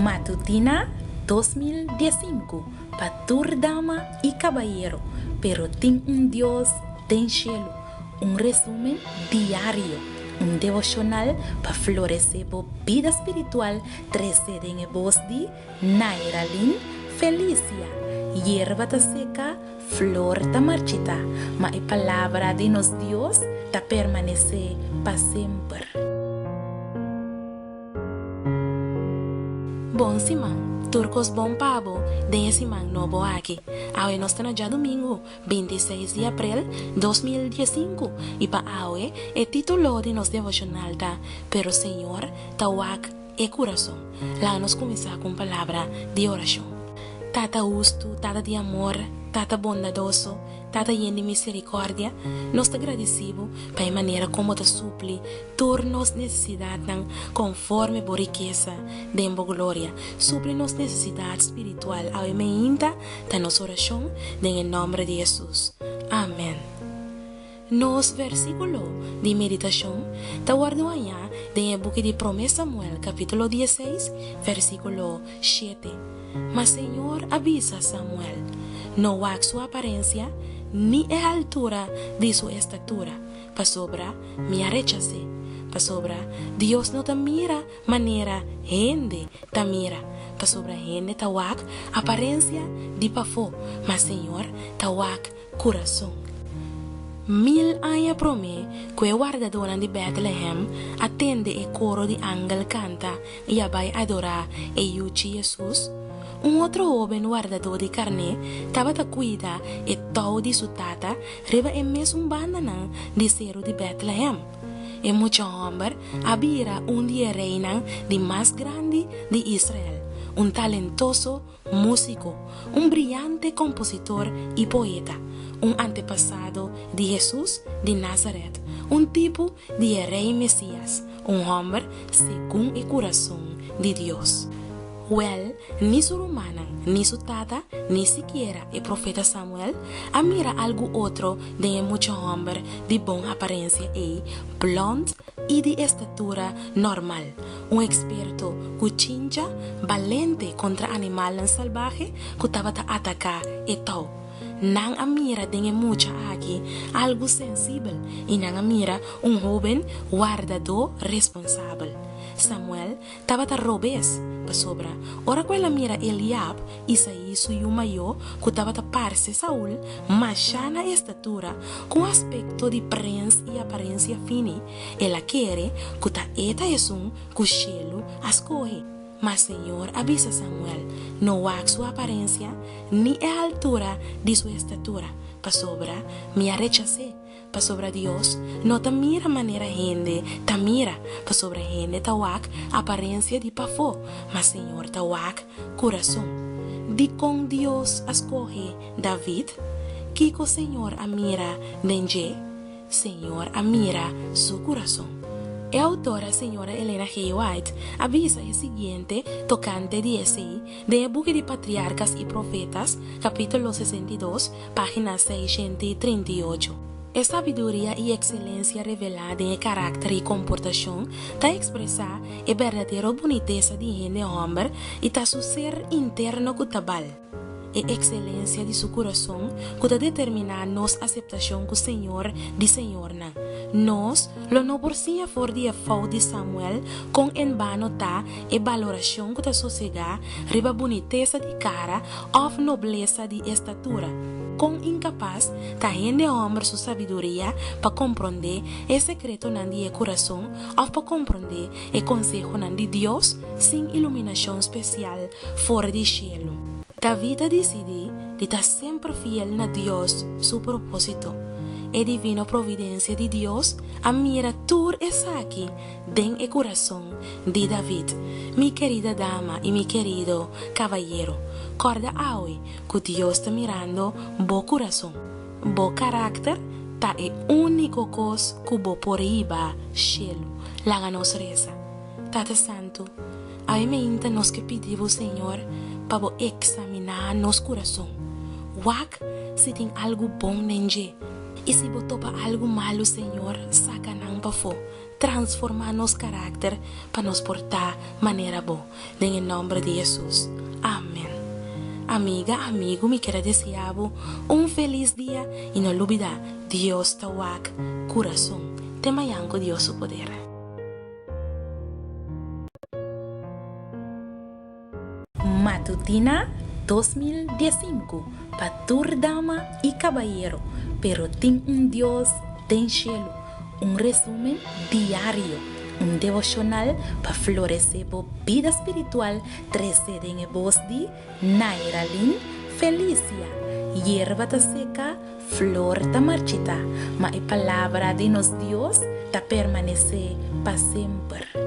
Matutina 2015 pa tur dama i kabayero, pero tin un Dios den shelu. Un resumen diario, un devoshonal pa floresé bo bida spiritual trese den e bos di Nairalyn Felicia. Yerba ta seka, flor ta marchitá, ma e palabra di nos Dios ta permanesé pa semper. Bon siman! Tur kos bon pa bo den e siman nobo aki. Awe nos ta na djadumingu, 26 di aprel 2015, i pa awe e titulo di nos devoshonal ta Pero Señor ta wak e kurason. Laga nos kuminsá ku un palabra di orashon. Tata hustu, Tata di amor, Tata bondadoso, Tata yen di miserikòrdia, nos ta gradisí Bo pa e manera kon Bo ta supli tur nos nesesidatnan konforme Bo rikesa den Bo gloria. Supli nos nesesidat spiritual awe meinta ta nos orashon den e nòmber di Hesus. Amèn. Nos versíkulo di meditashon ta wòrdu hañá den e buki di Promé Samuel kapítulo dieseis, versíkulo shete. Ma señor a bisa Samuel, No wak su aparensia ni e haltura di su estatura, pasobra mi a rechas'é. Pasobra Dios no ta mira manera hende ta mira, pasobra hende ta wak aparensia di pafó, ma señor ta wak kurason. Mil aña promé ku e wardadónan di Bètlehèm a tende e koro di angel kanta i a bai adorá e yuchi Hesus, un otro hóben wardadó di karné tabata kuida e tou di su tata riba e mesun bandanan di seru di Bètlehèm. E mucha hòmber a bira un di e reinan di mas grandi di Israel, un talentoso músiko, un briante kompositor i poeta, un antepasado di Hesus di Nazaret, un tipo di e Rei Mesias, un hòmber segun e kurason di Dios. Wèl, ni su rumannan, ni su tata, ni sikiera e profeta Samuel a mira algu otro den e mucha hòmber di bon aparensia ei, blònd i di estatura normal, un eksperto ku chincha, balente kontra animalnan salbahe ku tabata ataká e tou. Nan a mira den e mucha aki algu sensibel i nan a mira un hóben wardadó responsabel. Samuel tabata robes, pasobra ora ku el a mira Eliab, Isaí su yu mayó, ku tabata parse Saul mashá na estatura, ku un aspekto di prens i aparensia fini, el a kere ku ta e ta esun ku shelu a skohe. Ma señor a bisa Samuel, No wak su aparensia ni e haltura di su estatura, pasobra mi a rechas'é. Pasobra Dios no ta mira manera hende ta mira, pasobra hende ta wak aparensia di pafó, ma Señor ta wak kurason. Dikon Dios a skohe David? Kiko Señor a mira den dje? Señor a mira su kurason. E outora Señora Elena G. White a bisa e siguiente tokante di esei den e buki di Patriarkas i Profetas, kapítulo 62, Página 638. E sabiduria i ekselensia revelá den e karakter i komportashon ta ekspresá e berdadero bunitesa di hende hòmber i ta su ser interno ku ta bal. E ekselensia di su kurason ku ta determiná nos aseptashon ku Señor di señornan. Nos lo no por siña for di e fout di Samuel kon en bano ta e balorashon ku ta sosegá riba bunitesa di kara òf noblesa di estatura. Kon inkapas ta hende hòmber su sabiduria pa komprondé e sekretonan di e kurason òf pa komprondé e konsehonan di Dios sin iluminashon spesial for di shelu? David a disidí di ta semper fiel na Dios su propósito. E divino providensia di Dios a mira tur esaki den e kurason di David. Mi kerida dama i mi kerido kabayero, kòrda awe ku Dios ta mirando bo kurason. Bo karakter ta e úniko kos ku bo por hiba shelu. Laga nos resa. Tata Santu, awe meinta nos ke pidi bo, Señor, pa bo eksaminá nos kurason. Wak si tin algu bon den dje, i si bo topa algu malu, Señor, saka nan pafó. Transformá nos karakter pa nos por ta manera Bo. Den e nòmber di Hesus. Amen. Amiga, amigu, mi kier a deseá bo un felis dia i no lubidá, Dios ta wak kurason. Te mañan ku Dios su poder. Matutina 2015 pa tur dama i kabayero, pero tin un Dios den shelu. Un resumen diario, un devoshonal pa floresé bo bida spiritual trese den e bos di Nairalyn Felicia. Yerba ta seka, flor ta marchitá, ma e palabra di nos Dios ta permanesé pa semper.